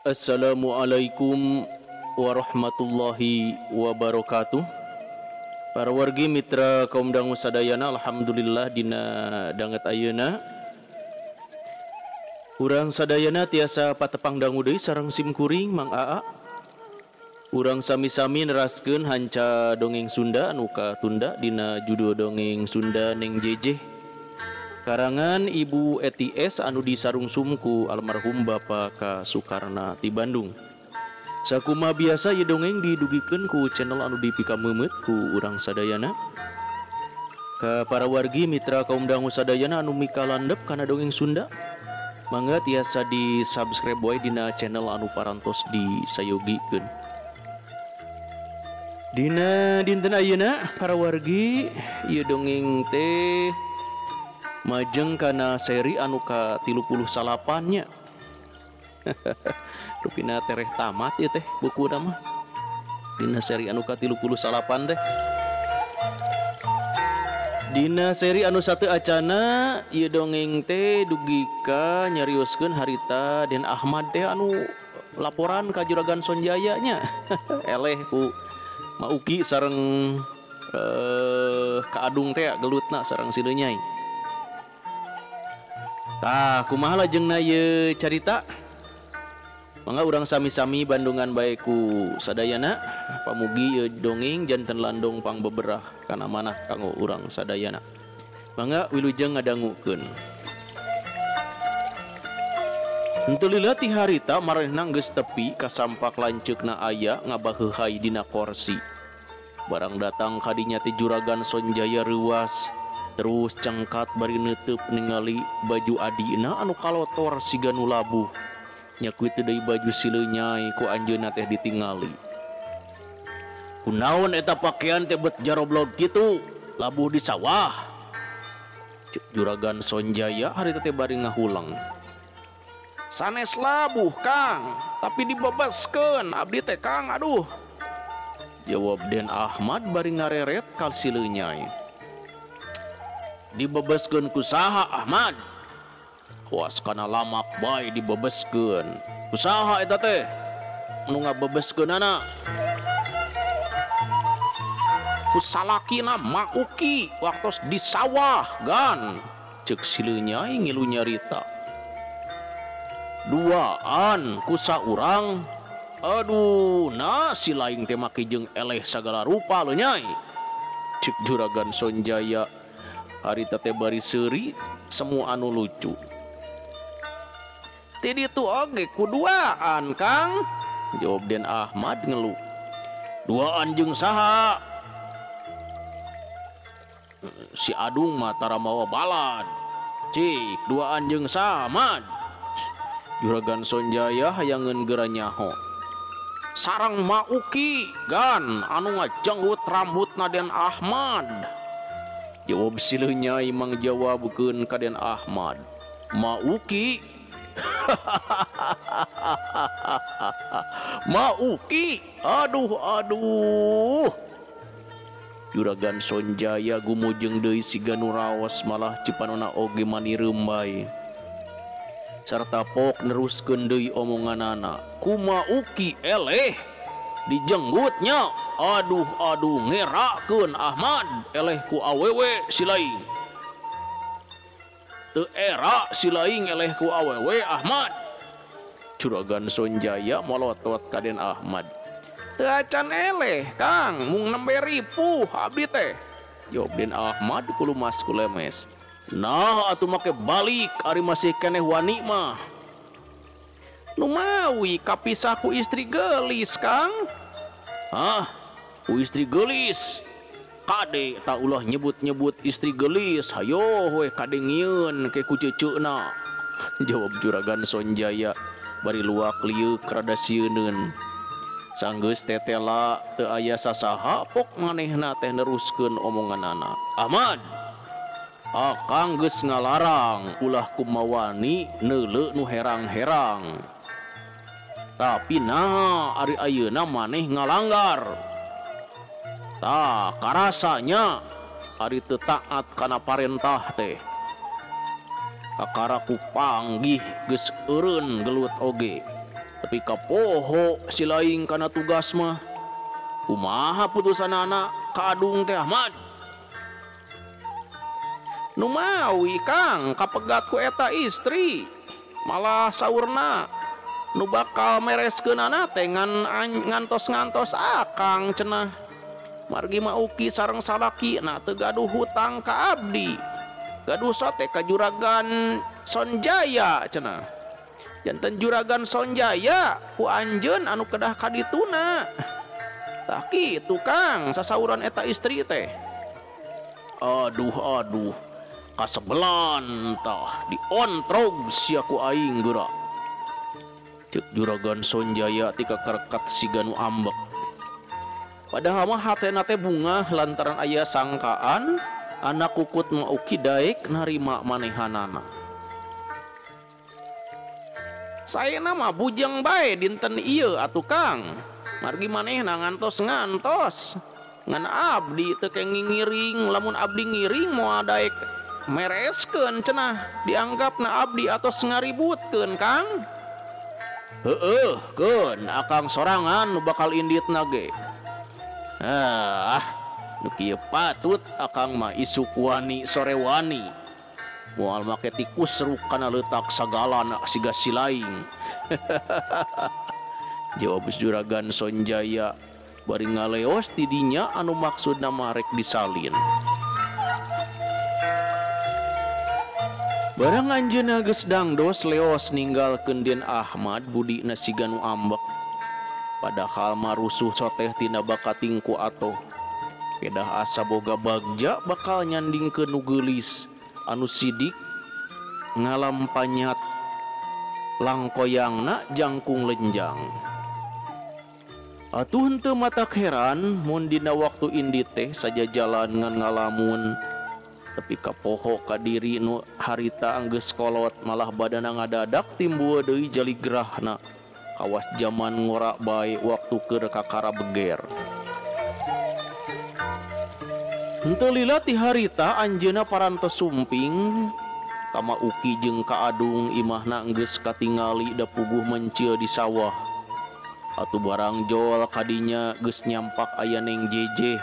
Assalamualaikum warahmatullahi wabarakatuh. Para wargi mitra kaum dangu sadayana, alhamdulillah dina danget ayeuna urang sadayana tiasa patepang dangu deui sareng simkuring Mang Aa. Urang sami-sami neraskeun hanca dongeng Sunda anu katunda dina judul dongeng Sunda Neng Jejeh karangan Ibu Eti S anu disarungsum ku almarhum Bapak K. Sukarna ti Bandung. Sakuma biasa ieu dongeng didugikeun ku channel anu dipikameumeut ku urang sadayana. Ka para wargi mitra kaum dangu sadayana anu mikalandep kana dongeng Sunda, mangga tiasa di subscribe wae dina channel anu parantos disayogikeun. Dina dinten ayeuna para wargi ieu dongeng teh majeng kana seri anu ka 39 nya. Rupina tereh tamat ya teh buku nama. Dina seri anu ka 38 teh. Dina seri anu satu acana ieu dongeng teh dugi ka nyarioskeun harita Den Ahmad teh anu laporan ka Juragan Sonjaya nya. Eleh ku Mauki sareng ka Adung teh gelutna sareng si Lenyai. Tah, kumaha lajengna ieu carita? Mangga urang sami-sami bandungan bae ku sadayana. Pamugi ieu dongeng janten landong pangbeberah kana manah kanggo urang sadayana. Mangga wilujeng ngadangukeun. Henteu lila ti harita maranehna geus tepi kasampak lanceukna aya ngabaheuhay dina korsi. Barang datang kadinya ti Juragan Sonjaya reuas. Terus cengkat bari neuteub ningali baju adina anu kalotor siga nu labuh. Nya kitu deui baju si Lenyai ku anjeunna teh ditingali. Kunaon eta pakaian teh bet jaroblog kitu, labuh di sawah. Ceuk Juragan Sonjaya harita teh bari ngahulang. Sanes labuh Kang, tapi dibebaskeun abdi teh Kang, aduh. Jawab Den Ahmad bari ngareret ka si Lenyai. Dibebaskeun ku saha Ahmad? Puas kana lamak bae dibebaskeun. Ku saha eta teh? Anu ngabebaskeunana? Ku salakina Mauki waktos di sawah gan. Ceuk si Lenyai ngilu nyarita. Duaan ku saurang. Aduh, nah si laing teh make jeung eleh sagala rupa Lenyai. Ceuk Juragan Sonjaya harita teh bari seuri semua anu lucu. Ti ditu oge kuduaan Kang, jawab Den Ahmad ngeluh. Duaan jeung saha? Si Adung mah tara mawa balad. Cik, duaan jeung saha Mad? Juragan Sonjaya hayangeun geura nyaho. Sareng Mauki gan anu ngajenggut rambutna Den Ahmad. Jawab si Lenyai mangjawabkeun ka Den Ahmad. Mauki. Mauki. Aduh aduh. Juragan Sonjaya gumujeng deui siga nu raos malah cipanona oge manireum bae. Sarta pok neruskeun deui omonganana. Ku Mauki eleh dijenggutnya. Aduh aduh ngerakeun Ahmad eleh ku awewe si laing. Teu era si laing eleh ku awewe Ahmad. Juragan Sonjaya molotot ka Den Ahmad. Teu acan eleh Kang, mung nembe ripuh abdi teh. Jawab Den Ahmad kulumas kulemes. Nah atuh make balik ari masih keneh wani mah. Numawi kapisah ku istri gelis Kang. Hah? Ku istri gelis? Kade tak ulah nyebut-nyebut istri gelis. Hayo we kade ngieun ke ku ceuceuna. Jawab Juragan Sonjaya bari luak lieuk rada sieuneun. Sanggeus tetela teu aya sasaha pok manehna teh neruskeun omonganana. Ahmad, Akang geus ngalarang ulah kumawani neuleu nu herang-herang. Tapi nah ari ayeuna maneh ngalanggar. Tah karasanya ari teu taat kana parentah teh. Kakara ku panggih geus eureun gelut oge. Tapi kapoho si laing kana tugas mah. Kumaha putusanana ka Adung teh Ahmad? Numawi Kang kapegat ku eta istri. Malah saurna nu bakal mereskeunana teh ngan ngantos-ngantos akang cenah. Margi Mauki sareng salaki na teu gaduh hutang ka abdi. Gaduh sote ka Juragan Sonjaya cenah. Janten Juragan Sonjaya ku anjeun anu kedah kadituna. Tah kitu Kang sasauran eta istri teh. Aduh aduh kasebelan tah diontrog sia ku aing geura. Ceuk Juragan Sonjaya tika kerekat siga nu ambek. Padahal mah hatena teh bungah lantaran aya sangkaan anak kukut Mauki daek narima manehanana. Saena mah bujeng bae dinten ieu atuh Kang. Margi manehna ngantos-ngantos. Ngan abdi teu kenging ngiring, lamun abdi ngiring moal daek mereskeun cenah. Dianggapna abdi atos ngaributkeun Kang. Heueuh, keun akang sorangan nu bakal inditna ge. Ah, nu kieu patut akang mah isuk wani sore wani. Moal make tikus ruk kana leutak sagalana siga si laing. Jawab Juragan Sonjaya bari ngaleos tidinya anu maksudna marek disalin. Barang anjeunna geus dangdos leos ninggalkeun Den Ahmad budina siga nu ambek. Padahal marusuh soteh tina bakating ku atoh. Pedah asa boga bagja bakal nyandingkeun nu geulis anu sidik ngalampanyat langkoyangna jangkung lenjang. Atuh henteu matak heran mun dina waktu indit teh saja jalan ngan ngalamun. Tapi kapoho ka diri nu harita anggeus kolot malah badana ngadadak timbul deui jaligrahna. Kawas jaman ngora bae waktu keur kakara beger. Henteu lila ti harita anjeunna parantos sumping ka Mauki jeung ka Adung imahna geus katingali da puguh mencil di sawah. Atuh barang jol kadinya geus nyampak aya Neng Jejeh.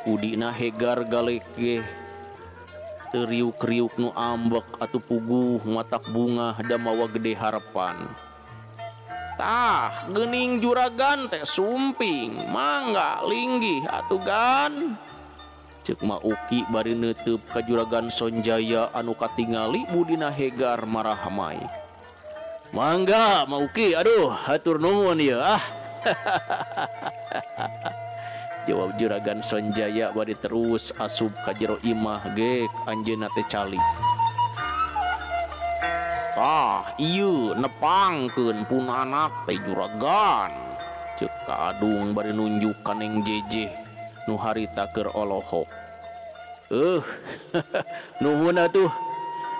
Udina hegar galekeh. Teu riuk-riuk nu ambek atuh puguh matak bungah da mawa gede harapan. Tah geuning juragan teh sumping mangga linggih atuh gan. Ceuk Mauki bari neuteub ka Juragan Sonjaya anu katingali budina hegar marahmai. Mangga Mauki, aduh hatur nuhun ieu ah. Jawab Juragan Sonjaya bari terus asup ka jero imah gek anjeunna teh calik. Tah ieu nepangkeun pun anak teh juragan. Ceuk Ka Adung bari nunjuk ka Neng Jejeh nu harita keur olohok. Nuhun atuh.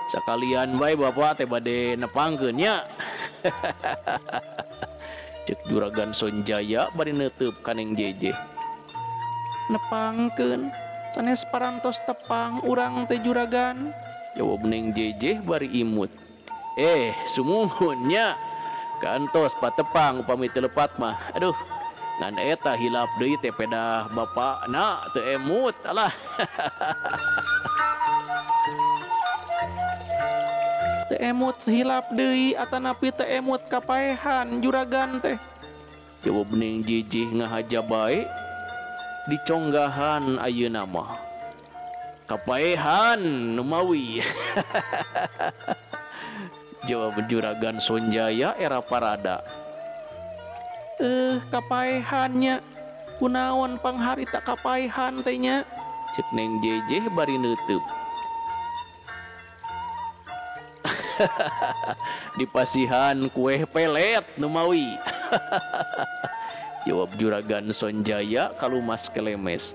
Sakalian bae bapak teh bade nepangkeun nya. Ceuk Juragan Sonjaya bari neuteub ka Neng Jejeh. Nepangkeun sanes parantos tepang urang teh juragan. Jawab Neng Jejeh bari imut. Sumuhun nya. Kantos patepang upami teu lepat mah. Aduh, ngan eta hilap deui teh pedah bapakna teu emut alah. Teu emut hilap deui atanapi teu emut kapaehan juragan teh. Jawab Neng Jejeh ngahaja bae diconggahan ayeuna mah. Kapaehan numawi. Jawab Juragan Sonjaya era parada. Kapaehannya kunaon pangharita kapaehan teh nya. Ceuk Neng Jejeh bari neuteub. Dipasihan kueh pelet numawi. Jawab Juragan Sonjaya kalumas kelemes.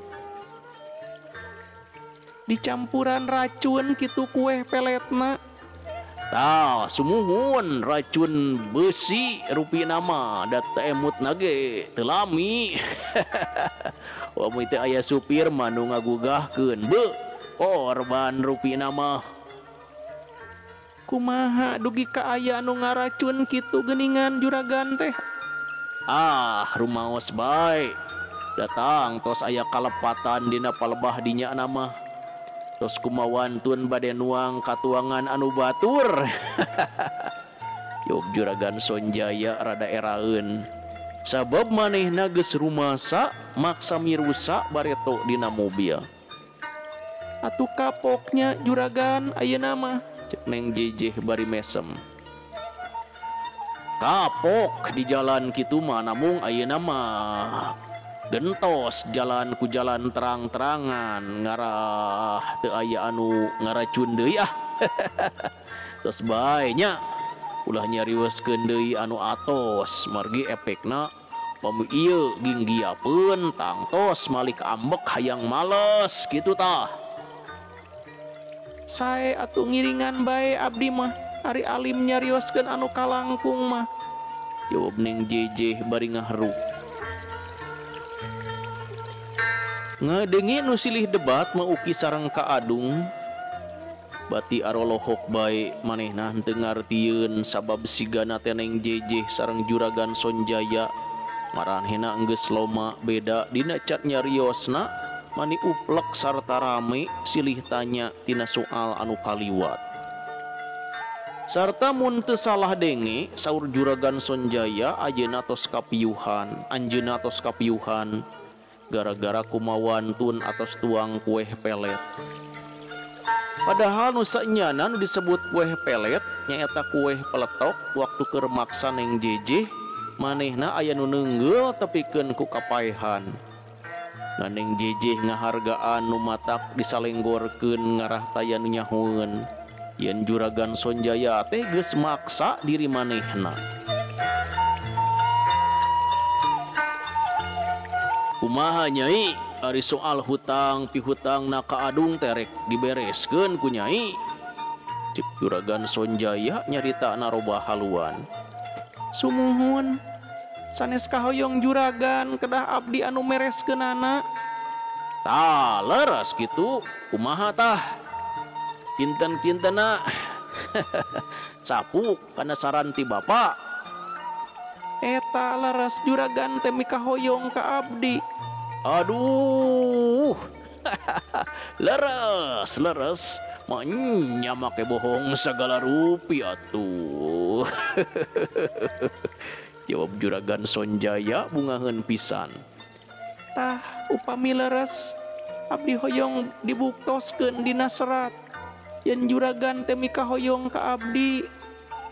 Dicampuran racun kitu kueh peletna. Tah sumuhun racun besi rupi nama dat teu emut nage teu lami. Upami teu aya supir mah nu ngagugahkeun beuh korban rupi nama. Kumaha dugi ka aya anu ngaracun kitu geuningan juragan teh. Ah, rumaos bae. Datang tos aya kalepatan dina palebah dinya nama. Tos kumawantun bade nuang katuangan anu batur. Jawab Juragan Sonjaya rada eraeun. Sabab manehna geus rumasa maksa mirusa bareto dina mobil. Atuh kapoknya juragan ayeuna mah, cek Neng Jejeh bari mesem. Kapok di jalan kitu mah namung ayeuna mah gentos jalan ku jalan terang-terangan ngarah teu aya anu ngaracun deui ah. Tos bae nya ulah nyarioskeun deui anu atos margi efekna pami ieu ginggiapeun tangtos malik ambek hayang males kitu tah. Sae atuh ngiringan bae abdi mah ari alim nyarioskeun anu kalangkung mah, jawab Neng Jejeh bari ngahruk. Ngadenge nu silih debat mauki sareng Ka Adung. Bati arolohok bae manehna henteu ngartieun sabab sigana teh Neng Jejeh sareng Juragan Sonjaya maranehna geus loma beda dina cat nyariosna mani uplek sarta rame silih tanya tina soal anu kaliwat. Sarta mun teu salah denge saur Juragan Sonjaya ayeuna tos kapiuhan, anjeunna tos kapiuhan gara-gara kumawantun atos tuang kueh pelet. Padahal nu saenyana nu disebut kueh pelet nyaeta kueh peletok waktu keur maksa Neng Jejeh manehna aya nu neunggeul tepikeun ku kapaehan. Ngan Neng Jejeh ngahargaan nu matak disalenggorkeun ngarah taya nu nyahoeun yen Juragan Sonjaya teh geus maksa diri manehna. Kumaha nyai ari soal hutang pihutangna Ka Adung terek dibereskeun ku nyai? Cek Juragan Sonjaya nyaritana robah haluan. Sumuhun sanes kahoyong juragan kedah abdi anu mereskeunana. Tah leres kitu kumaha tah? Kinten-kintena sapuk kana saran ti bapa. Eta leres juragan teh mikahoyong ka abdi. Aduh. Leres, leres. Manya make bohong segala rupi atuh. Jawab Juragan Sonjaya bungaheun pisan. Tah upami leres abdi hoyong dibuktoskeun dina serat. Yen juragan teh mikahoyong ka abdi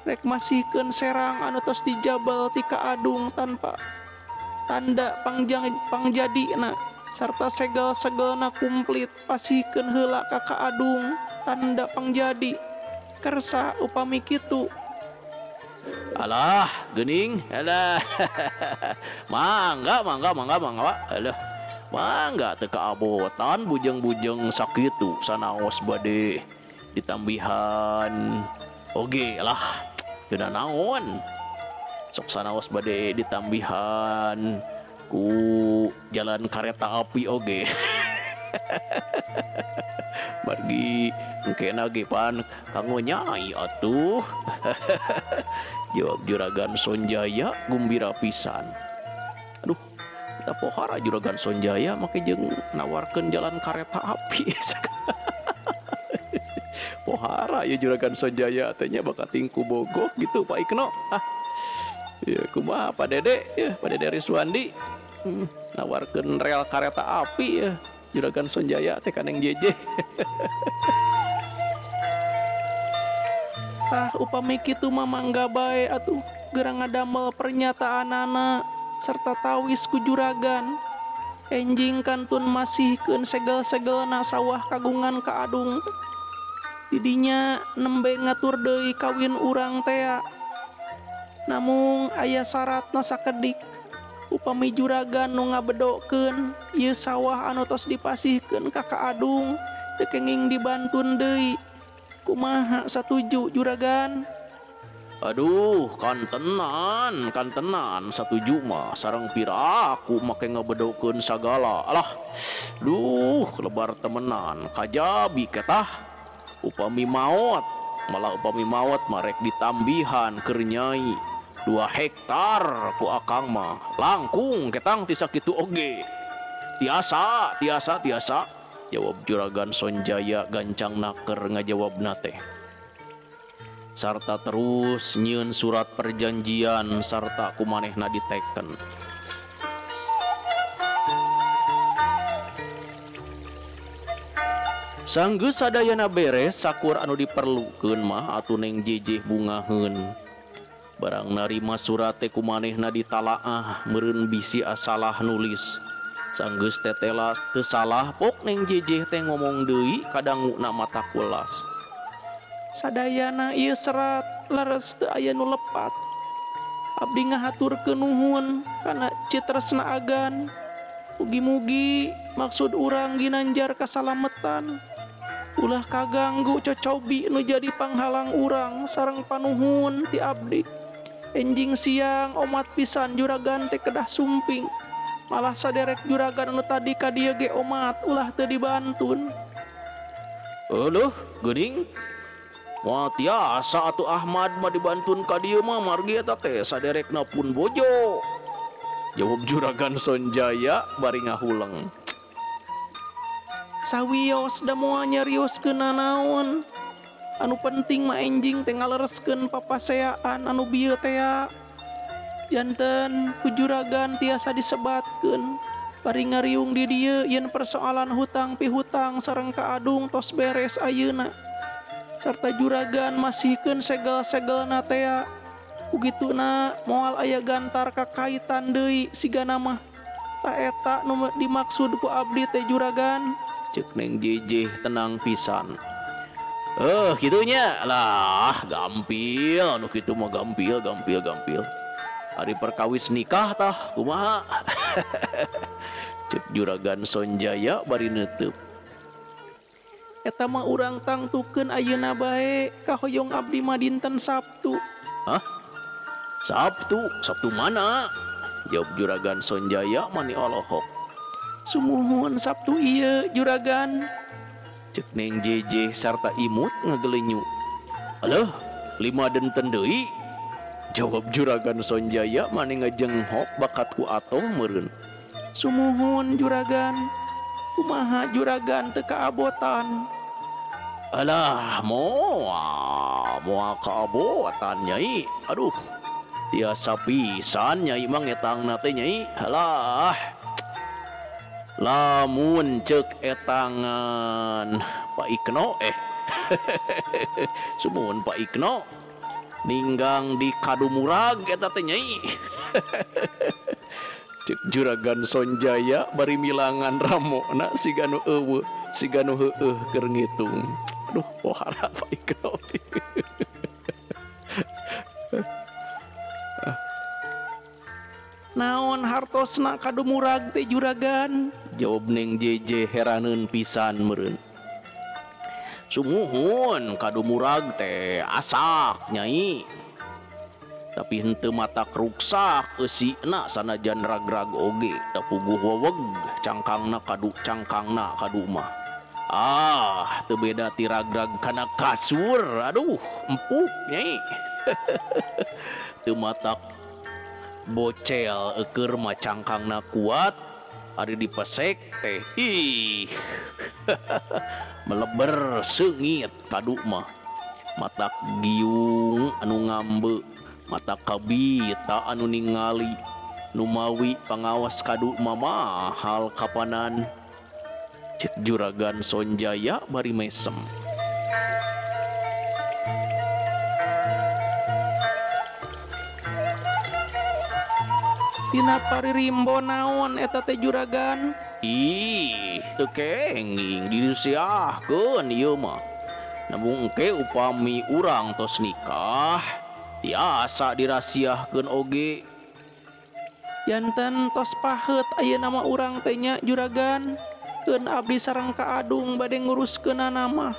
rek masihkeun serang anu tos dijabal ti Ka Adung tanpa tanda pangjadina sarta segel-segelna kumplit pasihkeun heula ka Ka Adung tanda pangjadi. Kersa upami kitu. Alah geuning alah. Mangga mangga mangga mangga alah. Mangga teu kaabotan bujeng-bujeng sakitu sanaos bade ditambihan oge lah teu naon sok sanaos bade ditambihan ku jalan kareta api oge. Margi engkena ge pan kanggo nyai atuh. Jawab Juragan Sonjaya gumbira pisan. Aduh, kita pohara Juragan Sonjaya make jeung nawarkeun jalan kareta api. Pohara ya Juragan Sonjaya teh nya bakating ku bogoh gitu Pak Ikno. Ah. Ya kumaha Pak Dede ya, Pak Dede Riswandi. Nawarkeun rel kareta api ya Juragan Sonjaya teh ka Neng Jejeh. Tah upami kitu mah mangga bae atuh geura ngadamel pernyataanana serta tawis ku juragan. Enjing kantun masihkeun segel-segelna sawah kagungan Ka Adung. Didinya nembe ngatur deui kawin urang tea. Namung aya syaratna sakedik. Upami juragan nu ngabedokeun ieu sawah anu tos dipasihkeun ka Ka Adung teu kenging dibantun deui. Kumaha satuju juragan? Aduh, kantenan, kantenan satuju mah sareng pira aku make ngabedokeun sagala. Alah, duh, lebar temenan kajabi ketah. Upami maot Malah upami maot mah rek ditambihan keur nyai 2 hektar ku akang mah langkung ketang ti sakitu oge. Tiasa tiasa tiasa, jawab Juragan Sonjaya gancang naker ngajawabna teh. Sarta terus nyieun surat perjanjian sarta kumanehna diteken. Sanggeus sadayana beres sakur anu diperlukeun mah atuh Neng Jejeh bungaheun. Barang narima surat teh kumanehna ditalaah meureun bisi asalah nulis. Sanggeus tetela teu salah pok Neng Jejeh teh ngomong deui kadanguna mata kulas. Sadayana ieu serat leres teu aya nu lepat. Abdi ngahaturkeun nuhun kana citresna agan. Mugi-mugi maksud urang ginanjar kasalametan. Ulah kaganggu cocobi nu jadi panghalang urang sareng panuhun ti abdi. Enjing siang omat pisan juragan teh kedah sumping. Malah saderek juragan anu tadi ka dieu ge omat ulah teu dibantun. Aduh, geuning. Moal tiasa atuh Ahmad mah dibantun ka dieu mah margi eta teh saderekna pun bojo. Jawab Juragan Sonjaya bari ngahuleng. Sawios da moal nyarioskeun nanaon. Anu penting mah enjing teh ngalereskeun papaseaan anu bieu tea. Janten ku juragan tiasa disebatkeun. Bari ngariung di dieu yen persoalan hutang pihutang sareng kaadung tos beres ayeuna. Sarta juragan masihkeun segel-segelna tea. Kugituna moal aya gantar kakaitan deui sigana mah. Ta eta nu dimaksud ku abdi teh juragan. Cek Neng Jejeh tenang pisan. Kitunya lah gampil anu kitu mah gampil gampil gampil. Ari perkawis nikah tah kumaha. Cek Juragan Sonjaya bari neuteub. Eta mah urang tangtukeun ayeuna bae kahoyong abdi mah dinten Sabtu. Hah? Sabtu? Sabtu mana? Jawab Juragan Sonjaya mani olohok. Sumuhun Sabtu ieu juragan. Cek Neng Jejeh sarta imut ngagelenyu. Alah, 5 denten deui. Jawab Juragan Sonjaya mani ngajenghok bakat ku atoh meureun. Sumuhun juragan. Kumaha juragan teu kaabotan? Alah, moal kaabotan nyai. Aduh, tiasa pisan nyai mah ngetangna teh nyai. Alah. Lamun cek etangan Pak Ikno sumuhun Pak Ikno ninggang di Kadumurag eta teh nyai. Cek Juragan Sonjaya bari milangan ramona siga nu eueuh siga nu heueuh keur ngitung. Aduh, pohara Pak Ikno. Naon hartosna Kadumurag teh juragan? Jawab Neng Jejeh heraneun pisan meureun. Sumuhun Kadumurag teh asak nyai. Tapi henteu matak ruksak eusina sanajan rag-rag oge da puguh weweg cangkangna kadu cangkangna kadu mah. Ah, teu beda ti rag-rag kana kasur. Aduh, empuk nyai. Teu matak bocel eukeur mah cangkangna kuat ari dipesek teh ih. Meleber seungit kadu mah. Matak giung anu ngambe, mata kabita anu ningali, numawi pangawas kadu mah mahal kapanan. Cek Juragan Sonjaya bari mesem. Tina paririmbo naon eta teh juragan? Ih, teu kenging dirisiahkeun ieu mah. Namun engke upami urang tos nikah tiasa dirasiahkeun oge. Janten tos paheut ayeuna mah urang teh nya juragan. Keun abdi sareng kaadung bade nguruskeunana mah.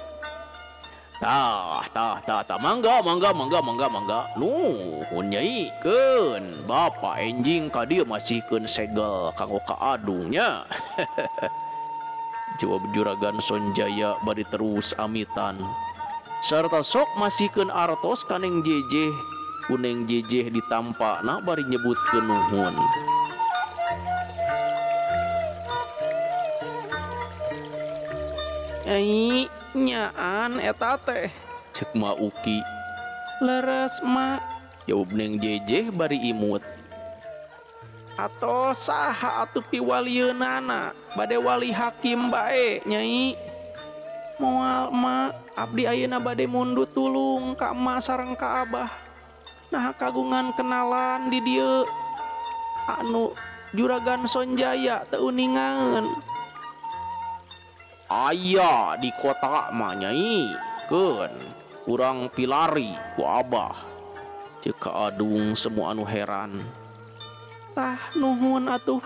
Tah tah tah tah mangga mangga mangga mangga mangga. Nuhun nyai keun bapa enjing ka dieu masihkeun segel kanggo kaadung nya. Jawab Juragan Sonjaya bari terus amitan. Sarta sok masihkeun artos ka Neng Jejeh. Ku Neng Jejeh ditampakna bari nyebutkeun nuhun. Ai nyaan eta teh cek Ma Uki. Leres Ma, jawab Neng Jejeh bari imut. Atau saha atuh piwalieunana bade wali hakim bae Nyai. Moal Ma, abdi ayeuna bade mundut tulung ka emak sareng ka abah. Nah kagungan kenalan di dieu anu Juragan Sonjaya teu uningaeun. Aya di kota mah Nyai, keun urang pilari ku abah. Ceuk Ka Adung semua anu heran. Tah nuhun atuh,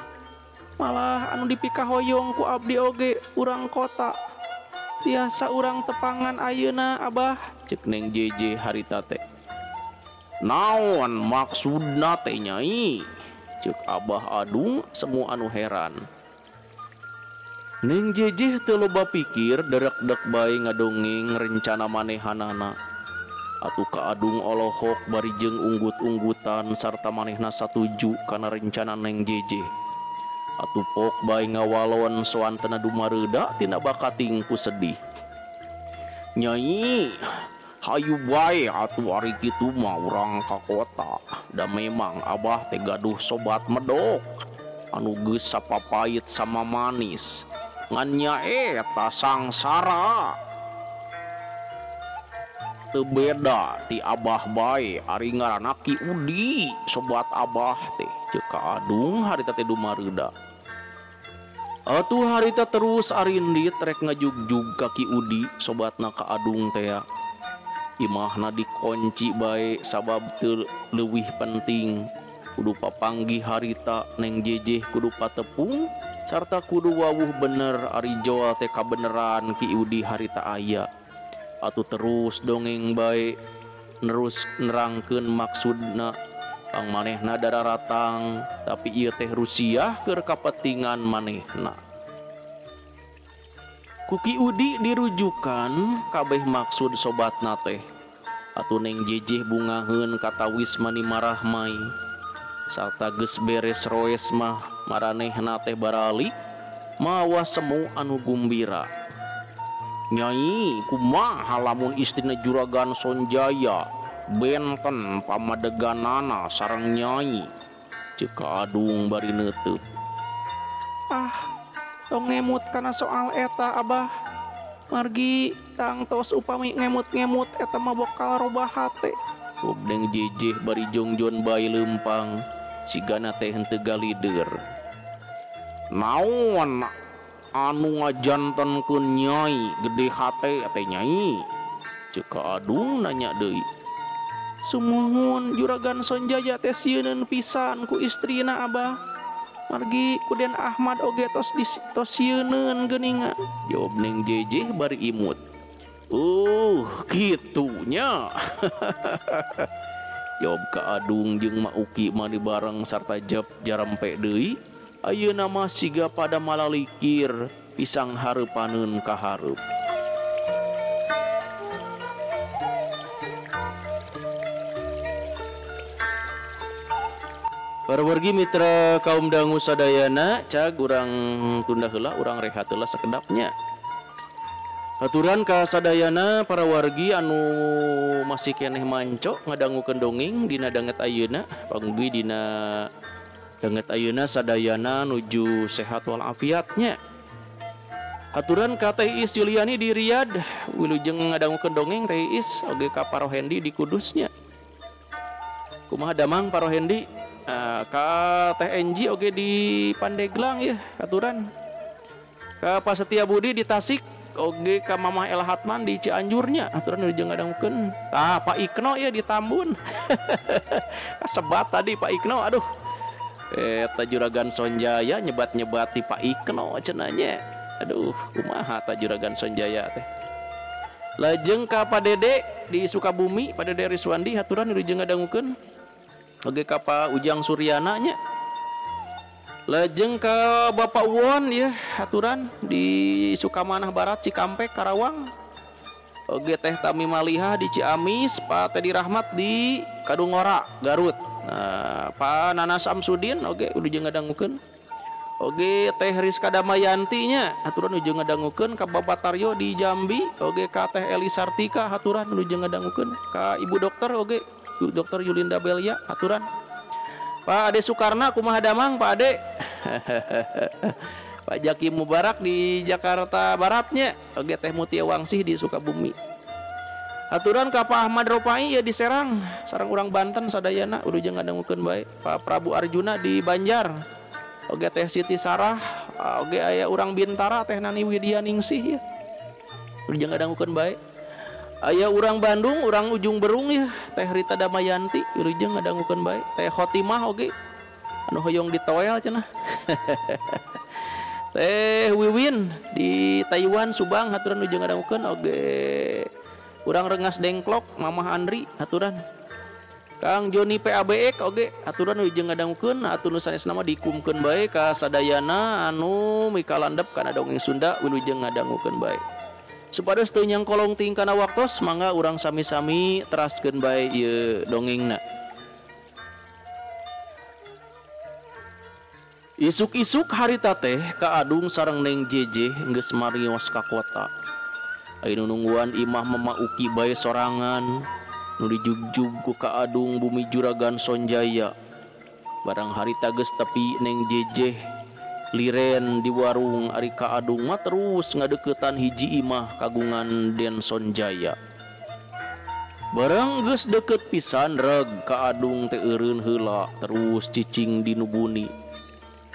malah anu dipikahoyong ku abdi oge urang kota. Tiasa urang tepangan ayeuna abah, cek Neng Jejeh harita teh. Naon maksudna teh Nyai? Ceuk Abah Adung semua anu heran. Neng Jejeh teu loba pikir derek-dek bae ngadongeng rencana manehanana. Atuh Ka Adung olohok bari jeung unggut-unggutan sarta manehna satuju kana rencana Neng Jejeh. Atuh pok bae ngawalon soantena dumareuda tina bakating ku sedih. Nyai, hayu bae atuh ari kitu mah urang ka kota. Da memang abah teh gaduh sobat medok anu geus sapapait sama manis. Ngan nya eta sangsara. Teu beda ti abah bae ari ngaranna Ki Udi sobat abah teh. Ceuk Ka Adung harita teh dumareuda. Atuh harita terus arindit rek ngajugjug ka Ki Udi sobatna Ka Adung teh. Imahna dikunci bae sabab teu leuwih penting. Kudu papanggih harita Neng Jejeh kudu patepung sarta kudu wawuh bener ari joal teh kabeneran Ki Udi harita aya. Atuh terus dongeng bae nerus nerangkeun maksudna. Pang manehna dararatang tapi ieu teh rusiah keur kapentingan manehna. Ku Ki Udi dirujukan kabeh maksud sobatna teh. Atuh Neng Jejeh bungaheun katawis mani marah mai. Sarta geus beres roes mah maranehna teh baralik mawa semu anu gumbira. Nyai, kumaha lamun istrina Juragan Sonjaya benten pamadeganana sareng Nyai? Ceuk Ka Adung bari neuteub. Ah, tong ngemut kana soal eta abah. Margi tangtos upami ngemut-ngemut eta mah bakal robah hate. Jawab Neng Jejeh bari jongjon bae leumpang sigana teh henteu galider. Naon anu ngajantenkeun Nyai gede hate teh Nyai? Ceuk Ka Adung nanya deui. Sumuhun Juragan Sonjaya teh sieuneun pisan ku istrina abah. Margi ku Den Ahmad oge tos sieuneun geuningan. Jawab Neng Jejeh bari imut. Gitunya. Jawab Ka Adung jeung Ma Uki mani bareng sarta jep jarampe deui. Ayeuna mah siga pada malalikir pisang hareupaneun ka hareup. Para wargi mitra kaum dangu sadayana, cag urang tunda heula, urang rehat heula sakedapnya. Aturan ka sadayana para wargi anu masih keneh manco ngadangukeun dongeng dina danget ayeuna, panggi dina danget ayeuna sadayana nuju sehat walafiatnya. Aturan ka Teh Is Juliani di Riyadh, wilujeng ngadangukeun dongeng Teh Is oge ka Parohendi di Kudusnya. Kumaha damang Parohendi? Ka Teh Enji oge di Pandeglang ya, aturan. Ka Pak Setia Budi di Tasik oge ka Mamah El Hatman di Cianjurnya, aturan wilujeng ngadangukeun. Tah Pak Ikno ya di Tambun. Kasebat tadi Pak Ikno, aduh. Eta Juragan Sonjaya nyebat-nyebat di Pak Ikno cenanya. Aduh, kumaha ta Juragan Sonjaya teh. Lajeng ka Pak Dede di Sukabumi, Pak Dede Riswandi haturan wilujeng ngadangukeun. Oge ka Pak Ujang Suryana nya. Lajeng ka Bapak Won ya haturan di Sukamanah Barat, Cikampek, Karawang. Oge Teh Tami Malihah di Ciamis, Pak Teddy Rahmat di Kadungora Garut. Nah, Pak Nana Samsudin oge wilujeng ngadangukeun. Oge Teh Rizka Damayanti nya haturan wilujeng ngadangukeun, ka Bapak Taryo di Jambi, oge ka Teh Eli Sartika haturan wilujeng ngadangukeun, ka Ibu Dokter oge Dokter Yulinda Belia haturan. Pak Ade Sukarna kumaha damang Pak Ade. Pak Jaki Mubarak di Jakarta Baratnya, oge Teh Mutia Wangsih di Sukabumi. Haturan ka Pak Ahmad Ropai ya di Serang, sareng urang Banten sadayana wilujeng ngadangukeun bae. Pak Prabu Arjuna di Banjar. Oge Teh Siti Sarah, oge aya urang Bintara Teh Nani Widyaningsih ya. Wilujeng ngadangukeun bae. Aya urang Bandung, urang Ujung Berung ya, Teh Rita Damayanti wilujeng ngadangukeun bae. Teh Khotimah oge anu hoyong ditoel cenah. Teh Wiwin di Taiwan Subang haturan wilujeng ngadangukeun oge urang Rengas Dengklok Mamah Andri haturan. Kang Joni PABX oge haturan wilujeng ngadangukeun, atuh nu sanesna mah dikumkeun bae ka sadayana anu mikalandep kana dongeng Sunda wilujeng ngadangukeun bae. Supados teu nyangkolong ting kana waktos mangga urang sami-sami teraskeun bae ieu dongengna. Isuk-isuk harita teh Ka Adung sareng Neng Jeje geus marios ka kota. Aya nu nungguan imah Mama Uki bae sorangan nu dijugjug ku Ka Adung bumi Juragan Sonjaya. Barang harita geus tepi Neng Jeje liren di warung, ari Ka Adung mah terus ngadeukeutan hiji imah kagungan Den Sonjaya. Barang geus deukeut pisan reg Ka Adung teh eureun heula terus cicing di nu buni.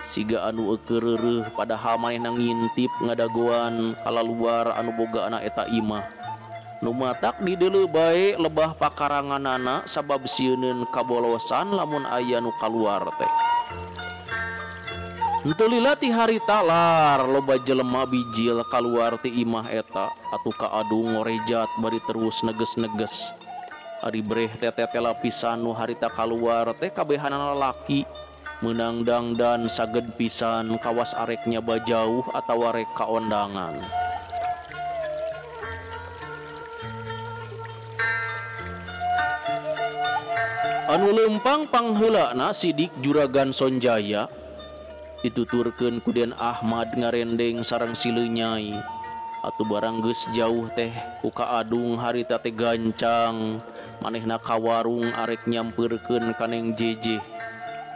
Siga anu eukeun reureuh padahal manehna ngintip ngadagoan kalaluar anu boga anak eta imah. Nu matak dideuleu bae lebah pakaranganana sabab sieuneun kabolosan lamun aya nu kaluar teh. Henteu lila ti harita lar loba jelema bijil kaluar ti imah eta atuh Ka Adung ngorejat bari terus neges-neges. Ari breh teteh pisan nu harita kaluar teh kabehanana lalaki. Meunang dangdan saged pisan kawas areknya bajauh atawa rek kaondangan. Anu leumpang pangheulana sidik Juragan Sonjaya dituturkeun ku Den Ahmad ngarendeng sareng si Leunyai. Atuh barang geus jauh teh ku Ka Adung harita teh gancang manehna ka warung arek nyampeurkeun ka Neng Jeje.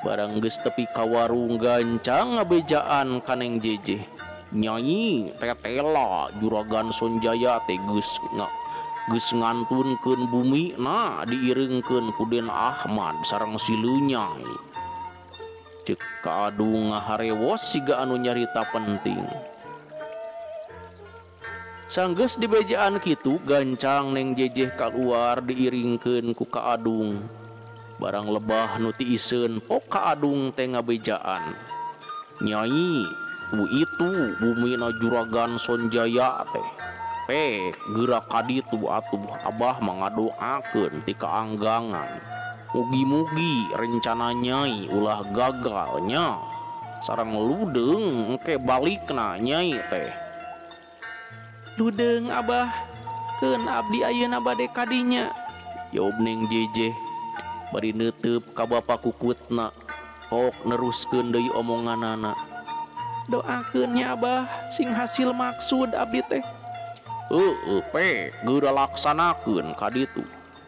Barang geus tepi ka warung gancang ngabejaan ka Neng Jeje. Nyai tetela Juragan Sonjaya teh geus ngantunkeun bumi na diireungkeun ku Den Ahmad sareng si Leunyai. Ceuk Ka Adung ngaharewos siga anu nyarita penting. Sanggeus dibejaan kitu gancang Neng Jejeh kaluar diiringkeun ku Ka Adung. Barang lebah nu tiiseun pok Ka Adung teh ngabejaan. Nyai, ku itu bumina Juragan Sonjaya teh. Pek geura ka ditu atuh abah mah ngadoakeun ti kaanggangan. Mugi-mugi rencana nyai ulah gagalnya. Sareng ludeung engke balikna nyai teh. Ludeung abah, keun abdi ayeuna bade ka dinya. Jawab Neng Jeje bari neuteup ka bapa kukutna. Hok neruskeun deui omonganana. Doakeun nya abah sing hasil maksud abdi teh. Heueuh pe geura laksanakeun ka ditu.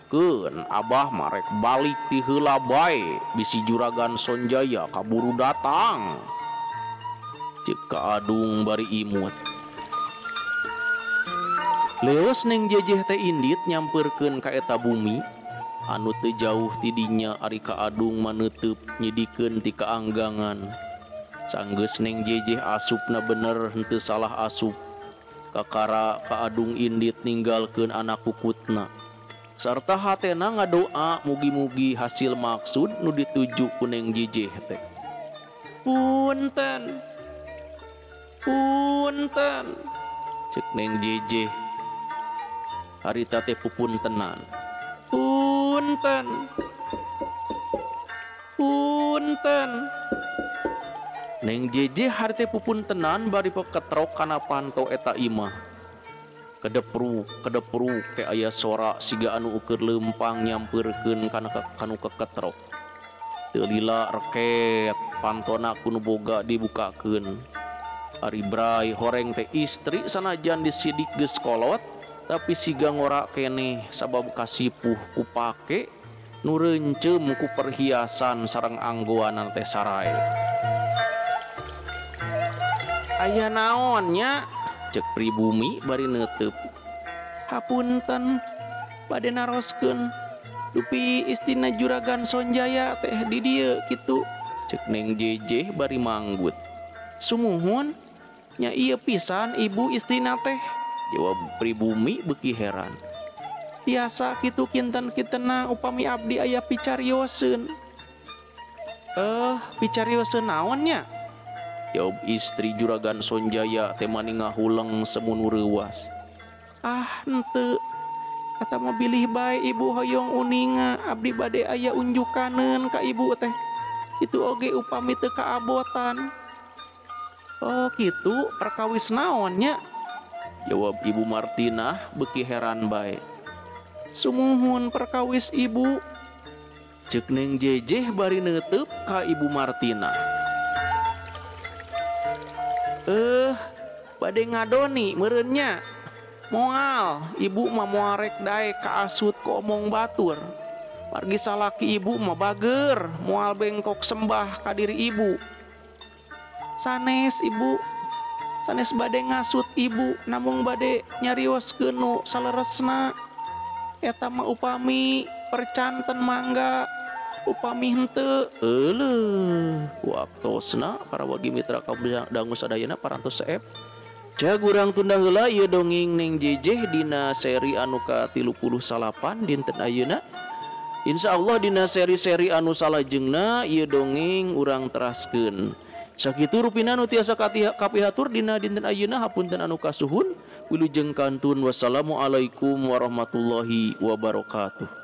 Keun abah marek balik ti heula bae bisi Juragan Sonjaya kaburu datang. Ceuk Ka Adung bari imut. Leos Neng Jejeh teh indit nyampeurkeun ka eta bumi anu teu jauh ti dinya. Ari Ka Adung mah neuteup nyidikeun ti kaanggangan. Sanggeus Neng Jejeh asupna bener henteu salah asup. Kakara Ka Adung indit ninggalkeun anak kukutna. Sarta hatena ngadoa mugi-mugi hasil maksud nu dituju ku Neng Jejeh teh. Punten. Punten. Ceuk Neng Jejeh. Harita teh pupuntenan. Punten. Punten. Neng Jejeh harita pupuntenan bari peketrok kana panto eta imah. Kedepruk kedepruk teh aya sora siga anu ukur lempang nyampeurkeun kana kanu keketrok. Teu lila reket pantona ku nu boga dibukakeun. Ari Bray horeng teh istri sanajan disidik geus kolot tapi siga ngora keneh sabab kasipuh ku pake nu reunceum ku perhiasan sareng anggoanan teh sarae. Aya naon nya? Cek pribumi bari neuteub. Hapunten bade naroskeun dupi istina Juragan Sonjaya teh di dieu kitu. Cek Neng Jejeh bari manggut. Sumuhun nya ieu pisan ibu istina teh. Jawab pribumi beuki heran. Tiasa kitu kinten-kintena upami abdi aya picarioseun. Picarioseun naon nya? Jawab istri Juragan Sonjaya teh mani ngahuleng semunu reuwas. Ah, henteu. Kata mah bilih bae ibu hoyong uninga abdi bade aya unjukaneun ka ibu teh. Itu oge upami teu kaabotan. Oh, kitu perkawis naon nya? Jawab Ibu Martina beuki heran bae. Sumuhun perkawis ibu. Cek Neng Jejeh bari neuteub ka Ibu Martina. Bade ngadoni meureun nya. Moal, ibu mah moal rek daek kaasut ku omong batur. Margi salaki ibu mah bager, moal bengkok sembah ka diri ibu. Sanes ibu, sanes bade ngasut ibu, namung bade nyarioskeun nu saleresna. Eta mah upami percanten mangga, upami henteu. Euleuh, waktosna para wagi mitra kaum dangu sadayana parantos seep. Cag urang tunda heula ieu dongeng Neng Jejeh dina seri anu ka-38 dinten ayeuna. Insyaallah dina seri-seri anu salajengna ieu dongeng urang teraskeun. Sakitu rupina nu tiasa kapihatur dina dinten ayeuna, hapunten anu kasuhun. Wilujeng kantun, wassalamualaikum warahmatullahi wabarakatuh.